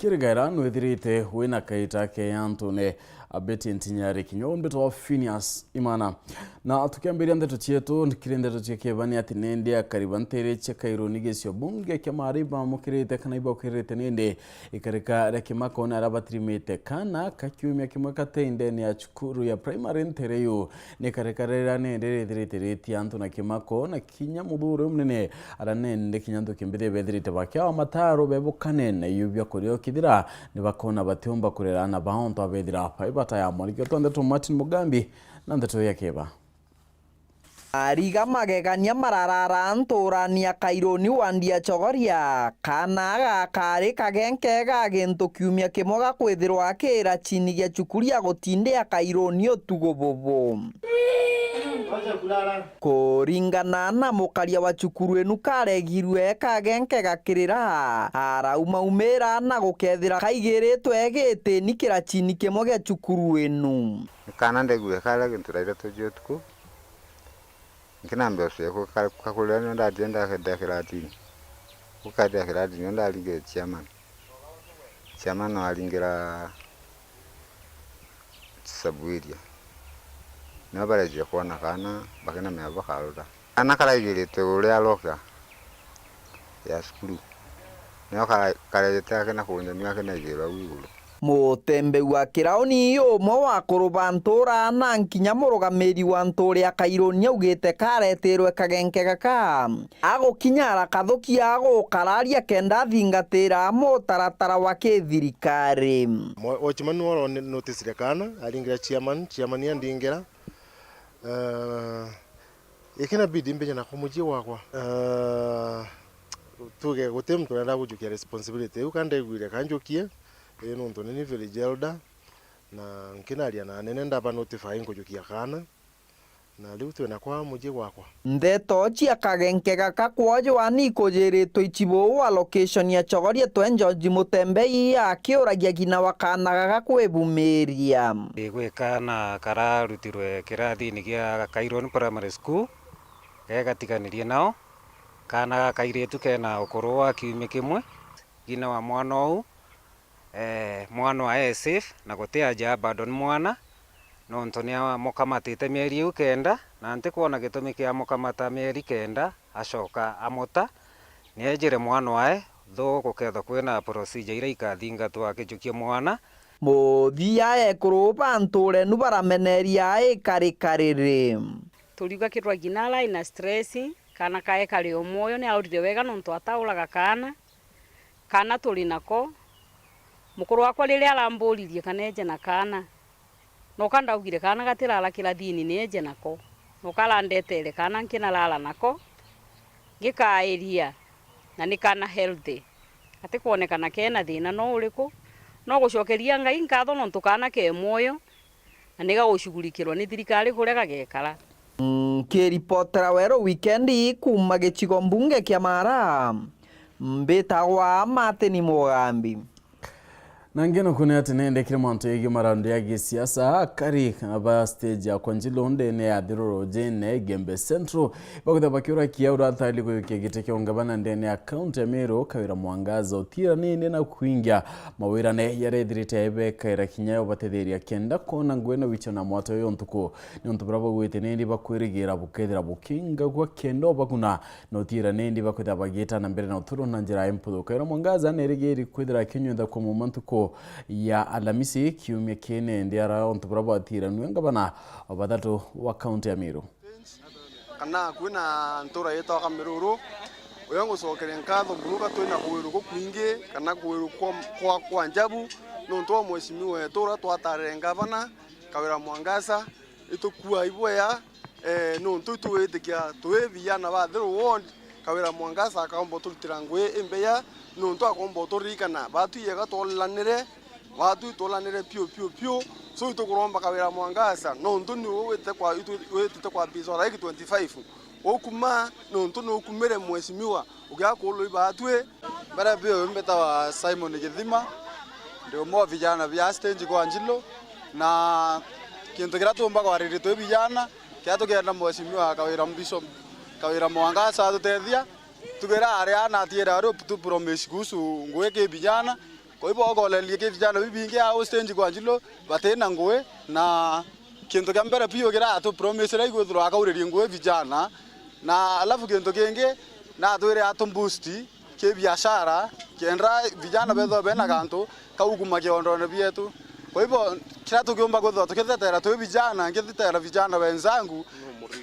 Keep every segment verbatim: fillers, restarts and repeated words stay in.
Kirigaira nwithirite wina kaita ke antune a Betty Ntinyari, kinya undi twa Phineas Imana. Na tukiambiria ndeto cietu, kiri ndeto cia kieba ni ati nindi akari ba ntere cia Kairuni gicio bunge kia Maari bamukirite kana ibakirite nindi ikarika ria kimako na aria batirimite kana ka kiumia kimwe kate ndene ya cukuru ya primary ntere yu. Ni ikarika riria nindi rithirite ritia antu na kimako na kinya muthuri umunene aria nindi kinya nthuki mbithi bethirite bakiawa mataro bebukane na iu bia kuria ukithira ni bakona batiumba kurera aana bao ontu abethira bai bata ya mwarikio. Twanthe tu Martin Mugambi na ndeto ya kieba. Ariga magegania mararara nturani ya Kairuni wandi ya Chogoria. Kana gakari kagenke ga gintu kiumia kimwe gakwithirwa akira chini gia chukuri ya gutindia Kairuni utugu bubu. Kuringana na mukaria wa cukuru inu karegirwe kagenke gakirira, araumaumira na gukethira kaigiritwe gitini kirachini kimwe gia cukuru inu. Ni kaana ndegwire karia gintu thaa ithatu cia utuku, nkinambia ucio kakurira nio ndathie ndakenda kiratini. Gukathia kiratini nio ndaringire chairman. Chairman waringira sub area. Nio barejire kwona kaana, bakinamenya bakarura. Kaana karaigiritwe uria locker ya cukuru. Nio ka-, karejete akina kunjania akinaigirwa au iguru. Mutembeu wa kirauni umwe wa kuruba ntura na nkinya murugamiri wa ntura ya Kairuni augite karetirwe kagenke gaka. Agukinya arakathukia agukararia kenda athingatira mutaratara wa kithirikari. Mo-, watchman niwe oro ni-, noticire kaana, aringira chairman, chairman andingira. Eh, ikinabidi mbije nako mucii gwakwa. Eh, tuge guti muntu urenda gujukia responsibility iu, ka ndegwire ka njukie, ii nontu nini village elder, na nkinaria na anene ndaba notify nkujukia kaana. Na riu twina kwa mucii gwakwa. Ndeto cia kagenke gaka kwojwa ni ikujiritwe icibu wa location ya Chogoria twe George Mutembei akiuragia ngina wa kaana gaka kwibumiria. Ii, gwi kaana kararutirwe kirathini gia Kairuni Primary School, gegatiganirie nao. Kaana ga kairitu kena ukuru wa kiumia kimwe. Ngina wa mwana uu, eh, mwana wae e safe na guti aja abandon mwana, nontu niamukamatite mieri iu kenda, na ntikwona gitumi kia mukamata mieri kenda acoka amuta. Niejire mwana wae, though gukethwa kwina procedure iria ikathingatwa akijukia mwana. Muthia ekuru ba nturenu barameneria ikarikariri. Turiuga kirwa ngina ara ina stress, kana kae kari o mwoyo, ni aurire wega nontu atauraga kaana. Kaana turi nako, mukuru wakwa riria aramburirie kana eje na kaana, noka ndaugire kaana gatirara kirathini, ni eje nako. Noka arandetere kaana nkinarara nako, ngikairia, na ni kaana healthy. Gatikwonekana kena thina no uriku. No gucokeria Ngai nkatho nontu kaana ke mwoyo, na ni gagucugurikirwa ni thirikari kuria gagekara. Nkiripotera Weru Wikendi kuuma gicigo mbunge kia Mara, mbitagwa Martin Mugambi. Na ngeno kune ati nendekire mantu yegii marandu ya gisiasa, akari ba stage ya Kwanjilo ndene ya Thiruru jene Gembe Central, bakwithirwa bakiurakia uria atari kuyukia giti kia ungavana ndene ya kaunti ya Meru, Kawira Mwangaza utiranine na kuingia mawirane yaria ethirite aibekaira kinya yo batetheria kenda kwona ngugi na wicho na mwata uyu ntuku. Niuntu buria baugite nindi bakwirigira bukethira bukingagua kenda obaguna na utiranindi bakwithira bagiita na mbere na uturo na njira ya mputhu. Kawira Mwangaza nerigiri kwithira akinyuitha kwa muma ntuku ya Alamisi kiumia kii nindi ara untu buria bwatiranue ngavana o bathatu wa kaunti ya Meru. Kana kwina ntura yitwa Kamiruru, uyo ngucokeria nkatho mono ka twina kuwiru kukwingi, kana kuwiru kwa, kwa, kwa njabu, nontu wa mweshimiwa wetu uria twatarire ngavana, Kawira Mwangaza, itukua ibwea, eh, nontu itugwitikia twi vijana ba Thiruru ward, Kawira Mwangaza akaomba uturutira ngugi imbeya, nontu akomba uturirikana, batu yega twolanire, Watu itwolanire piu, piu, piu. So itukuromba Kawira Mwangaza, nontu ni ugwite kwa, itu-, witite kwa Bizo Raiki twenty-five. Ukuma, nontu ni ukumire mweshimiwa, ugia kuulu ibatwi. Mbere biu mbitawa Simon Githima, ndi umwe wa vijana bia stage kwa Njilo, na kintu kiria tuumba kwariria twi vijana, kiria tukienda mweshimiwa Kawira Bishop, Kawira Mwangaza atutethia, tugira aria ana atiira ari tu promise kuhusu ngugi ki vijana, Kwa hivyo okorerie ki vijana bibingi au stage kwa Njilo batina ngui, na kintu kia mbere piu kiratu promisire igwithirwa akauririe ngui vijana, na alafu kintu kingi natwire atu boost ki biashara, kenda vijana bethirwe bena gantu kauguma kiondone bietu. Kwa hivyo kiria tukiumba kwithirwa tukithetera twi vijana, ngithetera vijana wenzangu,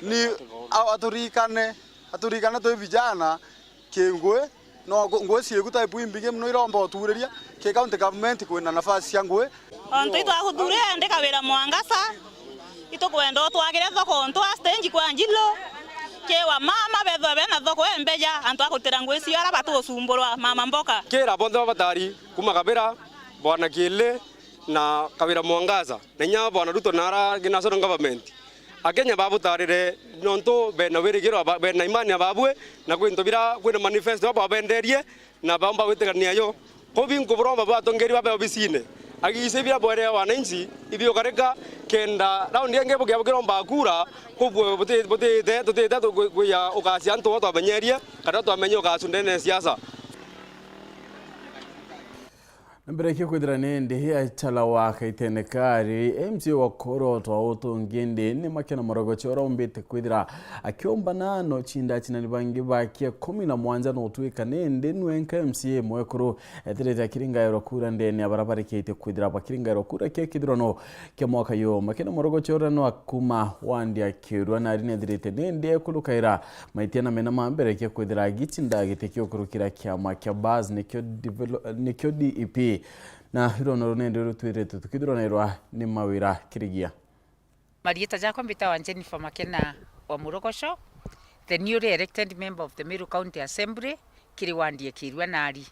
ni a- aturikane, aturikane twi vijana, ki ngui, no ngui ciiku type imbingi mono iromba uturiria, ki county government kwina nafasi cia ngui. Ontu itwakuthurire ndi Kawira Mwangaza, itukwenda utwakire thoko ontu a stage kwa Njilo, ki wa mama bethwe bena thoko embeja, antu a kurutira ngui cio ara batigusumburwa mama mboka. Kira bonthe babatari kuma Kabira, Bwana Kili na Kawira Mwangaza, na inya Bwana Ruto na ara national government. Akenya babutarire nontu bena wirigiro, ba- bena imani ya babue, na kwi into bira kwina manifesto bababenderie, na baumba gwitikania yo. Kou binkuburomba bwa atongeria babe obisine, agiise bira bwerea wananchi ibiukarika, kenda raundi ingi bukia bukiromba kura, kubwe buti- butite tutite tu- kwi- kwiya ukacia antu bo twamenyerie, kana twamenye ukacu ndene ya siasa. Na mbere kia kwithira ni ndi achala wa Kaitene Kari, M C A wa Korotwa utungi ndi ni Makena Morogocho uria umbite kwithira akiumbana no chinda achinani bangi bakia kumi na mwanja no utwika ni ndi nwenka M C A mwekuru ethirite akiringairwa kura ndene ya bara barikitie kwithira bakiringairwa kura kia kithurano kia mwaka yu. Makena Morogocho uria no akuma wandi akiurwa na ari nethirite ni ndi ekuru kaira maitia na mena ma mbere kia kwithira agichinda giti kia ukurukira kiama kia Bas nikio develop- nikio D E P. Na runo runende rutwirite tukithuranirwa ni Mawira Kirigia. Marieta jakwa mbitawa Jennifer Makena wa Murogoco, the newly elected member of the Meru County Assembly, kiri wandi ya Kirua Nari.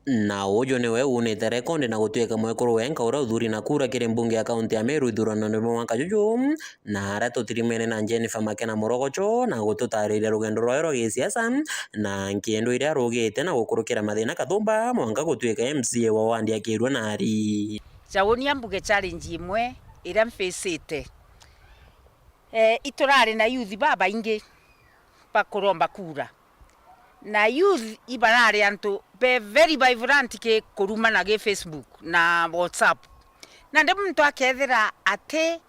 Na uju niwe uunite rekondi na gutwika mwekuru wenka uria uthuri na kura kiri mbunge ya kaunti ya Meru ithuranone bwa mwaka juju, na aria tutirimene na Jennifer Makena Murogocho na gututariria rugendo rwayo rwa gisiasa na nkindu iria arugite na gukurukira mathina kathumba mwanka gutwika M C A wa wandi ya Kirua Nari. Jauni ambuge challenge imwe iria mfacite. Eh, iturari na youth babaingi bakuromba kura. Na youth ibarari antu be very vibrant ki kurumana gi Facebook na WhatsApp. Nandi muntu akethira ati,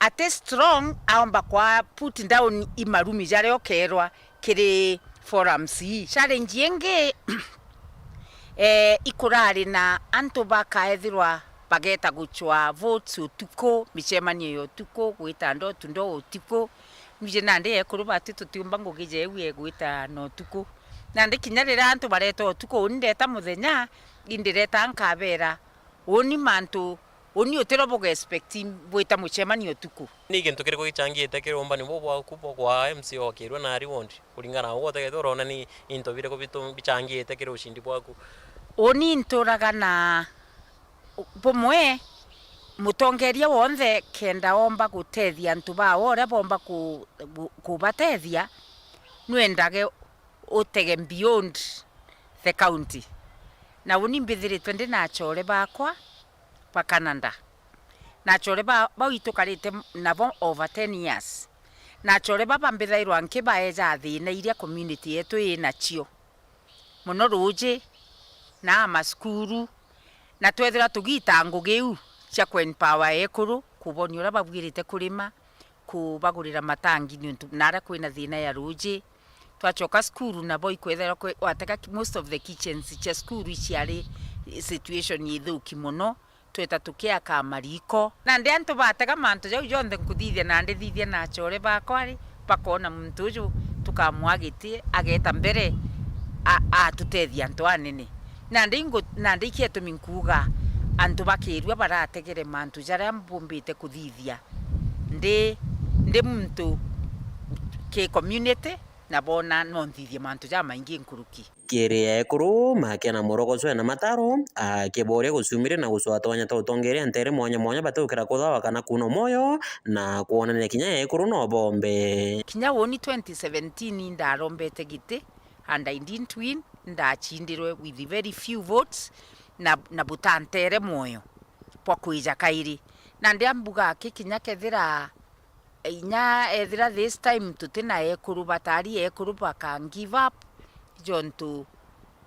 ati strong, aomba kwa put down i marumi jaria ukerwa kiri forums ii. Challenge ingi, eh, ikurari na antu bakaethirwa bageta guchwa votes utuku, micemanio ya utuku, gwita door to door utuku. Nwije nandi ekuru batu tutiumba ngugi jeu egwita na utuku. Nandi kinya riria antu bareta utuku, uni ndeta muthenya, indireta nkabera, uni mantu, uni utiro buga expect bwita mucemanio utuku. Ni gintu kiriku gichangiite kiri umbani buu bwaku bwa kwa M C A wa Kirua Nari ward, kuringana na ugwe utegete urona ni into biriku bitu- bichangiite kiri ushindi bwaku? Uni nturaga na bumwe, mutongeria wonthe kenda omba gutethia antu bawe uria bomba ku- ku- kubatethia, nwendage utege beyond the county. Na uni mbithiritwe ndi na achore bakwa ba Canada. Na achore ba- bau itukarite nabo over ten years. Na achore baba mbithairwa nkibaeja thina iria community yetu ii nacio. Mono ruuji, na masukuru, na twethira tugiita ngugi iu cia ku empower ekuru, kubonia uria babwirite kurima, kubagurira matangi niuntu naria kwina thina ya ruuji. Twachoka cukuru nabo ikwethirwa kwe- watega ki- most of the kitchens cia cukuru iciari situation ithuki mono, tweta tukiaka mariko. Nandi antu batega mantu jau jonthe nkuthithia, nandi thithia na achore bakwa ri, bakona muntu uju tukamwa giti, ageta mbere, a- atutethia antu anene. Nandi ingu- nandi ikietumi nkuuga, antu bakirua barategere mantu jaria mbumbite kuthithia. Ndi, ndi muntu ki community, na boona no nthithie mantu jamaingi nkuruki. Kiri ekuru, Makena Murogoco ena mataro, akiboria guciumiria na gucwatwanya ta utongeria ntere mwanya mwanya batigukira kuthawa kana kuuna mwoyo, na kwonania kinya ekuru no bombe. Kinya uuni twenty seventeen ndarombete giti, and I didn't win, ndacindirwe with very few votes, na, na butantere mwoyo bwa kwija kairi. Nandi ambuga aki kinya kethira inya ethira this time tutina ekuru, batari ekuru baka give up, jontu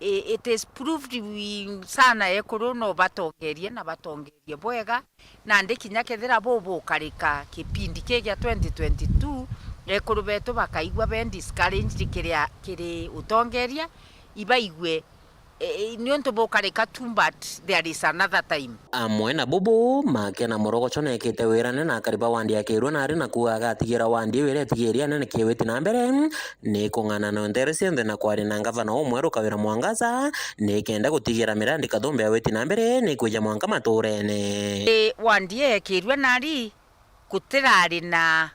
I-, it is proved we-, sana ekuru no batongerie na batongerie bwega, nandi kinya kethira bubukarika kipindi ki gia twenty twenty-two, ekuru betu bakaigua be discouraged kiria kiri utongeria, ibaigue, e, e, niuntu bukarika tu, but there is another time. Amwe na bubu, makena morogocho nekite wirane na akari ba wandi ya Kirua nari na kuuga agatigira wandi iu iria itigiria nene kiwiti na mbere, ni kung'ana na ntere cionthe na kwaria na ngavana umweru Kawira Mwangaza, ni kenda gutigira mirandi kathumbe ya witi na mbere ni kwija mwanka maturene. Ii, wandi ii ya Kirua nari gutirari na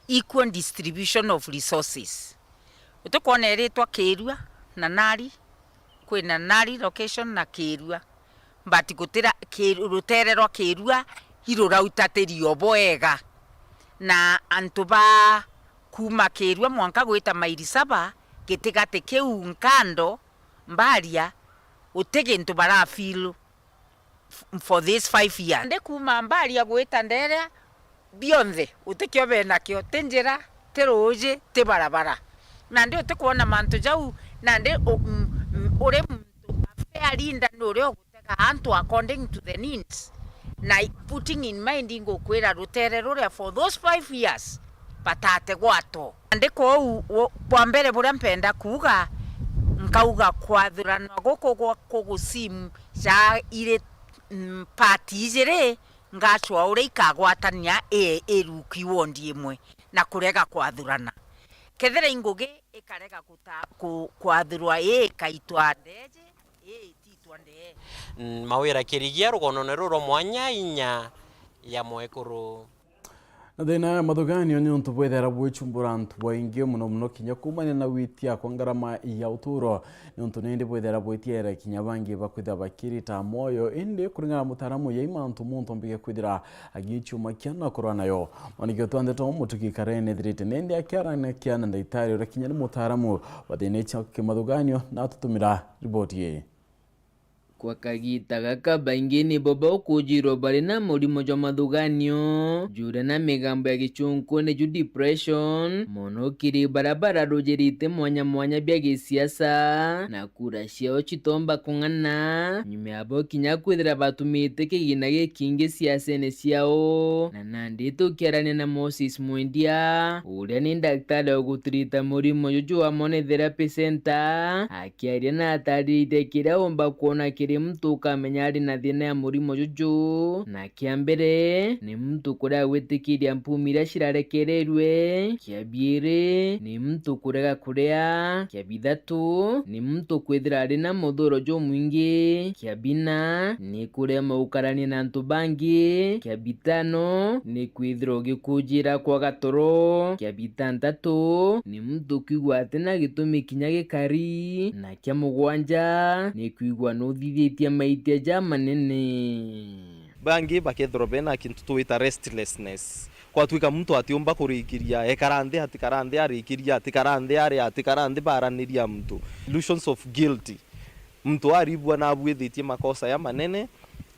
equal distribution of resources. Utikwona iritwa Kirua na nari, kwina nari location na Kirua, but gutira, Ki-, rutere rwa Kirua irurautatirio bwega, na antu ba kuuma Kirua mwanka gwita mairi saba, gitigati kiu nkando, Mbaria, guti gintu bara feel f-, for these five years. Ndi kuuma Mbaria gwita Nderea, bionthe utikio benakio, ti njira, ti ruuji, ti barabara. Nandi utikwona mantu jau, nandi u-, m-, m-, uri muntu, a fair leader ni uria ugutega antu according to the needs, na putting in mind, ngukwira rutere ruria for those five years batategwa ato. Nandi kwou, wo-, bwa mbere buria mpenda kuuga, nkauga kwathuranwa guku gwa kugusimu ja iri, mm, part ijiri, ngacwaa uria ikagwatania i, iruki wondi imwe na kurega kwathurana. Kethira i ngugi ikarega guta-, ku-, kwathurwa, ii ikaitwa ndeeji, ii itiitwa ndee. Mm, mawira kirigia rugonone ruru rwa mwanya inya ya mwekuru. Na thina ya mathuganio niuntu bwithera bwichumbura antu baingi, muno muno kinya kuumania na witia kwa ngarama ya uturo. Niuntu nindi bwithera bwitiere kinya bangi bakwithira bakirita mwoyo, indi kuringana na mutaaramu ya imantu muntu ombige kwithira agichumakia na kurwa nayo. Mwaniki wetu wa ndeto Mutugi Karen ethirite nindi akiaranakia na ndagitari uria kinya ni mutaaramu wa thina cia kimathuganio na atutumira riboti ii. Kwa kagiita gaka, baingi nibo baukujirwa bari na murimo jwa mathuganio, juria na migambo ya gichunku niju depression, mono kiri baria bararujirite mwanya mwanya bia gisiasa, na kura ciao citomba kung'ana, nyuma yabo kinya kwithira batumite kigina gikingi siasene ciao. Na nandi tukiarania na Moses Mwendia, uria ni ndaktari wa gutirita murimo juju wa Mone Therapy Center, akiaria na atariritie kiria umba kwona kiri muntu ukamenya ari na thina ya murimo juju. Na kia mbere, ni muntu kurega gwitikiria mpumi iria cirarekereirwe. Kia biiri, ni muntu kurega kuria. Kia bithatu, ni muntu kwithira ari na muthuro jumwingi. Kia bina, ni kurema gukarania na antu bangi. Kia bitano, ni kwithira ugikujira kwaga toro. Kia bitantatu, ni muntu kwigua ati na gitumi kinya gikari. Na kia mugwanja, ni kwigua nuthithitie maitia jamanene. Bangi bakethirwa bena kintu twita restlessness. Kwatwika muntu atiumba kurikiria, ekara nthi, atikara nthi, arikiria, atikara nthi, aria, atikara nthi, baraniria muntu. Illusions of guilt. Muntu aribua nabuithitie makosa ya manene,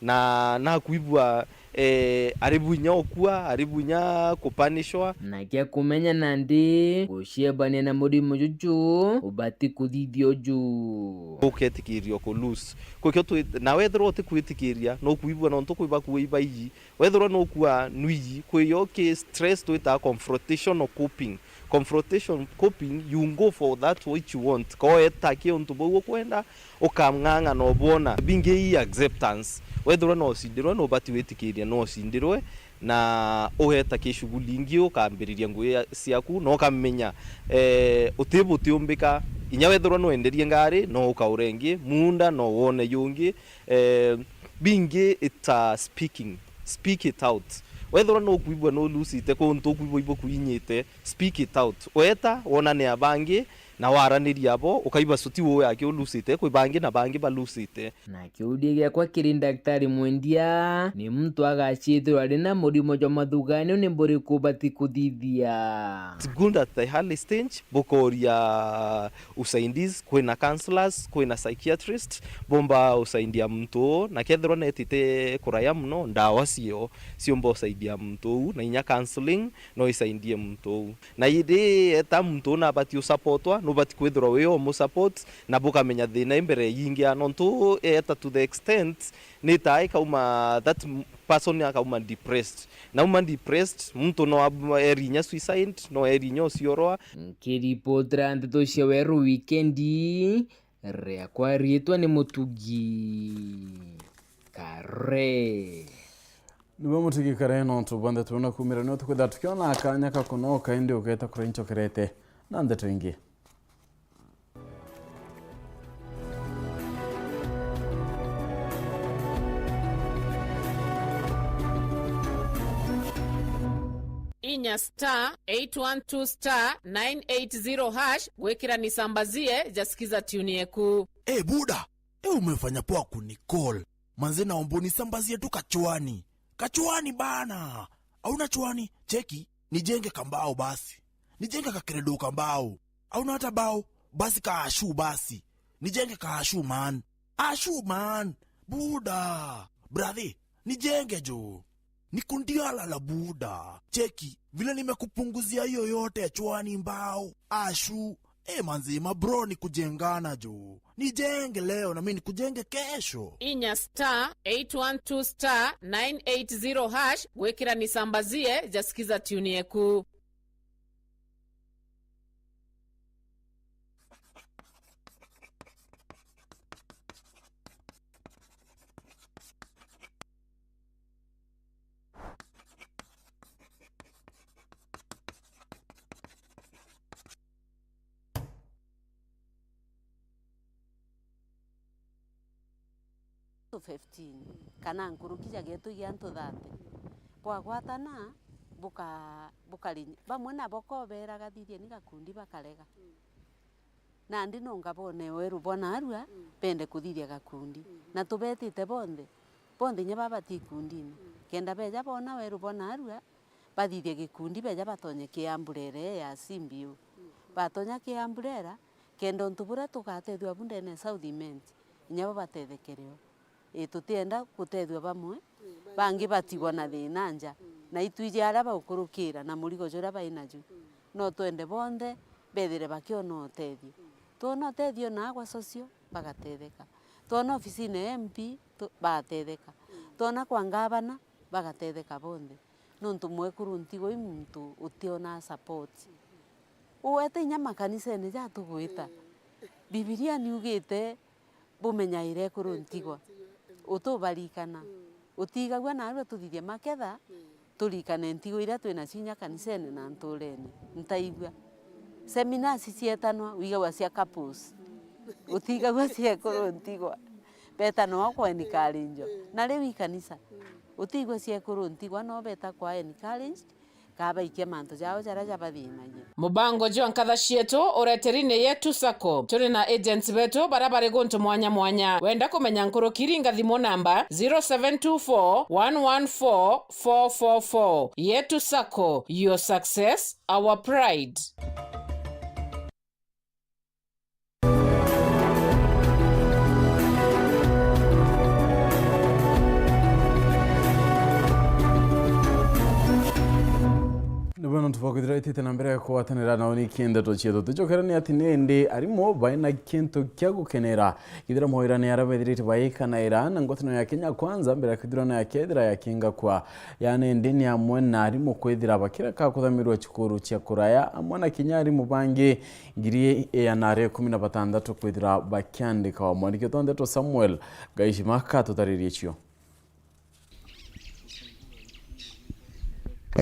na nakwibua, eh, aribu inya ukua, aribu inya kupanishwa. Na kia kumenya nandi, guciebania na murimo juju, ubati kuthithia uju. Uketikiria ku lose. Kwikio twi-, na wethirwa utikwitikiria, nukwibua nontu kwi bakui baiji. Wethirwa nukua nwiji, kwi yo ki stress twitaga confrontational coping. Confrontation coping, you go for that which you want. Koeta ki untu bau ukwenda, ukang'ang'ana ubwona. Bingi i acceptance. Wethirwa no ucindirwe, nubati witikirie no ucindirwe, na ueta ki shughuli ingi, ukambiriria ngugi ya, ciaku, na ukamenya, eh, uti butiumbika. Inya wethirwa nwenderie ngari, no ukaure ingi, muunda no wone yungi, eh, bingi it's, uh, speaking. Speak it out. Wethirwa nukwibua nulusite kuntu ukwibua ibukuinyite, speak it out. Weta, wonane abangi, na waraniria abo, ukaiba suti wewe aki ulusite, kwi bangi na bangi balusite. Na kiuria giakwa kiri Daktari Mwendia, ni muntu agacithirwa ari na murimo jwa mathuganio ni buriku ubati kuthithia? It's good at the early stage, bukoria usaidizi, kwina counselors, kwina psychiatrist, bomba usaidia muntu uu, na kethirwa netite kuraya muno, ndawa cio ciumba usaidia muntu uu, na inya counseling no isaidie muntu uu. Na indi eta muntu uu nabati usupportwa, Ubati kwithirwa wi o mu support na bukamenya thina i mbere yingia, nontu eta to the extent ni ta ikauma, that person akauma depressed. Nauma depressed, muntu no ab-, eri inya suicide, no eri inya uciorwa. Nkiripotera ndeto cia Weru Wikendi, riakwa riitwa ni Mutugi Kare. Niwe Mutugi Kare, nontu bwa ndeto na kumira nio tukwithira tukiona kanya ka kunoka, indi ugeeta kuria inchokerete na ndeto ingi. Inya star eight one two star nine eight zero hash gwikira nisambazie ja Skiza tune yeku. Eh, buda, eh, umefanya poa kunicall. Manze, naomba unisambazie tu kachwani. Kachwani bana. Hauna chwani? Cheki, nijenge kambao basi. Nijenge kakiredo kambao. Hauna hata bao? Basi kaashu basi. Nijenge kaashu man. Ashu man. Buda. Brother, nijenge jo. Nikundiala la buda. Cheki, vile nimekupunguzia hiyo yote ya chwani mbao. Ashu. Eh, manzi, ma bro ni kujengana jo. Nijenge leo na mimi nikujenge kesho. Inya star eight one two star nine eight zero hash gwikira nisambazie ja Skiza tune yeku. Fifteen, kana nkuruki ja geetu gia antu thirty. Bwagwatana, buka-, bukari-, bamwe nabo kobeeraga thithieni gakundi bakarega. Nandi nonga boone weru bwa naarua, bende kuthithia gakundi. Na tubetite bonthe, bonthe inya baba ti ikundine. Kenda beeja boona weru bwa naarua, bathithie gikundi, beeja batonye kiamburere ya C B O. Batonya kiamburera, kenda untu buria tugatethua bu ndene ya South Imenti, inya bo batethekere o. Ii, tutienda gutethua bamwe, bangi batigwa na thina nja, na itwiji aria baukurukira na murigo juria bai naju. No twende bonthe bethire bakiona utethio. Twona utethio na gwa socio, bagatetheka. Twona ofisine ya M P, tu-, bagatetheka. Twona kwa ngavana, bagatetheka bonthe. Nontu mwekuru ntigwa i muntu utionaa support. Uwete inya makanisene ja tugwita. Bibilia niugite bumenyaire ekuru ntigwa. Utubarikana. Utigagua naarua tuthithie maketha, turikane ntigwa iria twinacio inya kanisene na nturene. Ntaigua. Seminasi cietanwa, wigagua cia couples. Utigagua cia ekuru ntigwa. Betanwa kwa encourage. Na riu i kanisa. Utigua cia ekuru ntigwa no beta kwa encouraged, kabaikia mantu jao jaria jabathinagia. Mubango jwa nkatha cietu ureteri ni Yetu Sacco. Turi na agents betu baria bari guntu mwanya mwanya. Wenda kumenya nkuruki, ringa thimu namba zero seven two four one one four four four four. Yetu Sacco, your success, our pride. Nibwena untu bwa kwithira itite na mbere kugwatanira nao ni kindeto cietu. Tucokere ni ati nindi arimu baina kintu kia gukenera. Kithira mawira ni aria bethirite baikanaira na ngwataniro ya Kenya Kwanza mbere ya kithurano ya kethira ya kingakwa. Yani ndi ni amwe na arimu kwithira bakireka kuthamirwa cukuru cia kuraya, amwe na kinya arimu bangi ngiri igana ria ikumi na batandatu kwithira bakiandika. Mwandiki wetu wa ndeto Samuel Gaishima katutaririe cio.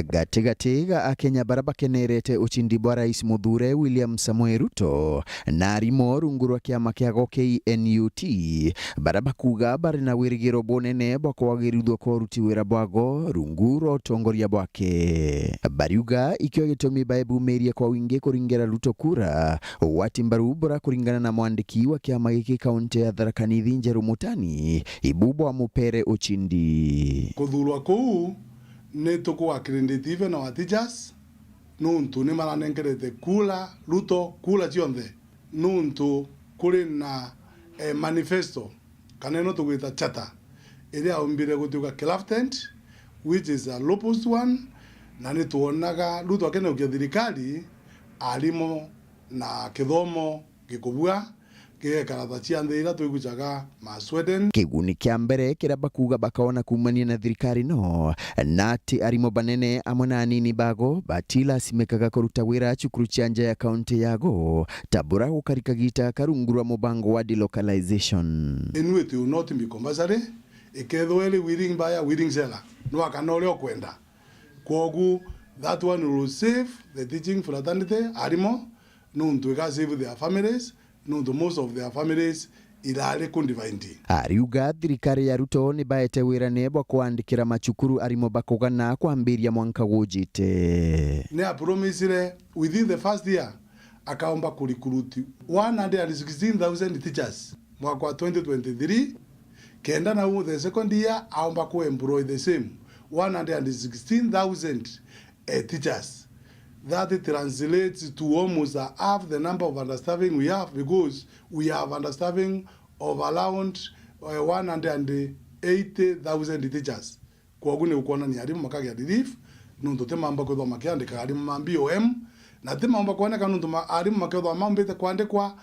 Gatigati ga Akenya baria bakenerete ucindi bwa Rais muthure William Samoei Ruto na arimo rungu rwa kiama kiago K N U T, baria bakuga bari na wirigiro bunene bwa kwagirithua kwa uruti wira bwago rungu rwa utongoria bwake. Bariuga ikio gitumi baebumirie kwa wingi kuringira Ruto kura, ugwati mbaru bura kuringana na mwandiki wa kiama giki kaunti ya Tharaka Nithi Njeru Mutani, ibu bwamupere ucindi. Kuthurwa kuu ni tukuaccredit even our teachers, nuntu ni maranenkerete kura Ruto, kura cionthe, nuntu kuri na, eh, manifesto, kana ino tugwita charter, iria yaumbire gutuika craft tent, which is a lupus one, na ni twonaga Ruto akeneukia thirikari, arimo na kithomo gikubua, gigekara ta cia nthi iria twigucaga ma Sweden. Kiguni kia mbere kiria bakuuga bakaona kuumania na thirikari no, na ati arimu banene amwe na anini bago batilasimikaga kuruta wira cukuru cia nja ya kaunti yago, ta bura gukari kagita ka rungu rwa mubango wa delocalization. Inu it will not be compulsory, ikethirwa iri willing buyer, willing seller, no akana uria ukwenda. Kwogu, that one will save the teaching fraternity, arimu, nontu iga save their families, nontu most of their families irari ku divined. Ariuga thirikari ya Ruto ni baete wirane bwa kwandikira macukuru arimu bakugana kwambiria mwanka gujite. Ni apromisire within the first year akaomba ku recruit one hundred and sixteen thousand teachers mwaka wa twenty twenty-three, kenda nau the second year aomba ku employ the same one hundred and sixteen thousand eh, teachers. That translates to almost half the number of understaffing we have, because we have understaffing of around eh, one hundred and eighty thousand teachers. Kwogu ni ukwonania arimu makagia relief, nontu ti maumba kwithwa makiandikaga arimu ma B O M, na ti maumba kwoneka nontu ma-, arimu makethwa maumbite kwandikwa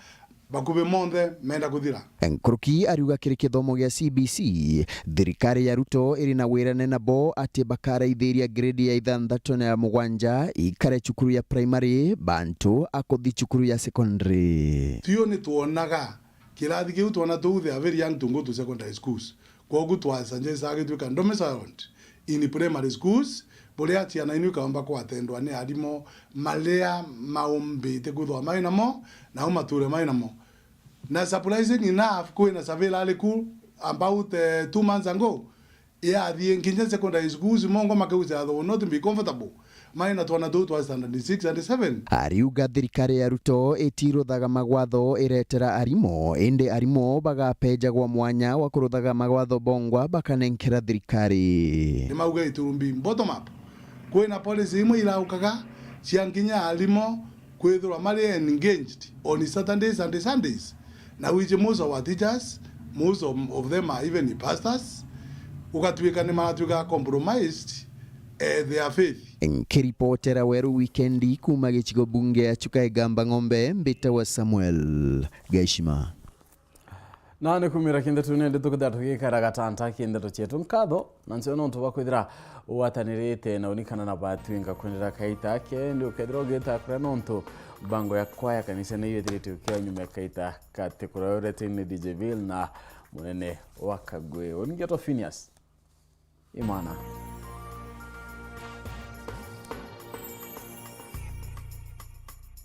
bakubi monthe menda kuthira. Nkuruki ariuga kiri kithomo gia C B C, thirikari ya Ruto iri na wirane nabo ati bakaraithiria grade ya ithanthatu na ya mugwanja ikare cukuru ya primary, bantu akuthi cukuru ya secondary. Tuo ni twonaga kirathi kiu twana tuu they are very young to go to secondary schools. Kwogu twa suggest agitwika domiciled in primary schools, buria ciana inu ikaumba kwatendwa ni arimu maria maumbite kwithwa mai namo, nao mature mai namo. Na surprising enough, kwina survey irari ku about eh, two months ago, yathie nginya secondary schools, mongo makeucha they will not be comfortable. Mai na twana tuu twa standard six and seven. Ariuga thirikari ya Ruto itiruthaga magwatho iretera arimu, indi arimu bagapejagwa mwanya wa kuruthaga magwatho bongwa bakanenkera thirikari. Ni mauga it will be bottom up. Kwina policy imwe iraukaga cia nginya arimu kwithirwa mari engaged on Saturdays and Sundays. Na which most of our teachers, most of, of them are even pastors, ugatwika ni maratwika compromised eh, their faith. Nkiripotera Weru Wikendi kuuma gicigo bunge ya Chuka Igamba Ng'ombe, mbitawa Samuel Gaishima. Na ni kumira kindeto nende tukithira tugikara gatanta kindeto cietu. Nkatho na ncio nontu bwa kwithira ugwatanirite na unikana na batwinga kwendera kaita ke, ndi ukethira ugita kuria nontu mbango ya kwaya kanisa ni yethirite ukia nyuma ya kaita kati kuria uretini D J Bill na munene wa Kagwe. Uningetwa Phineas Imana.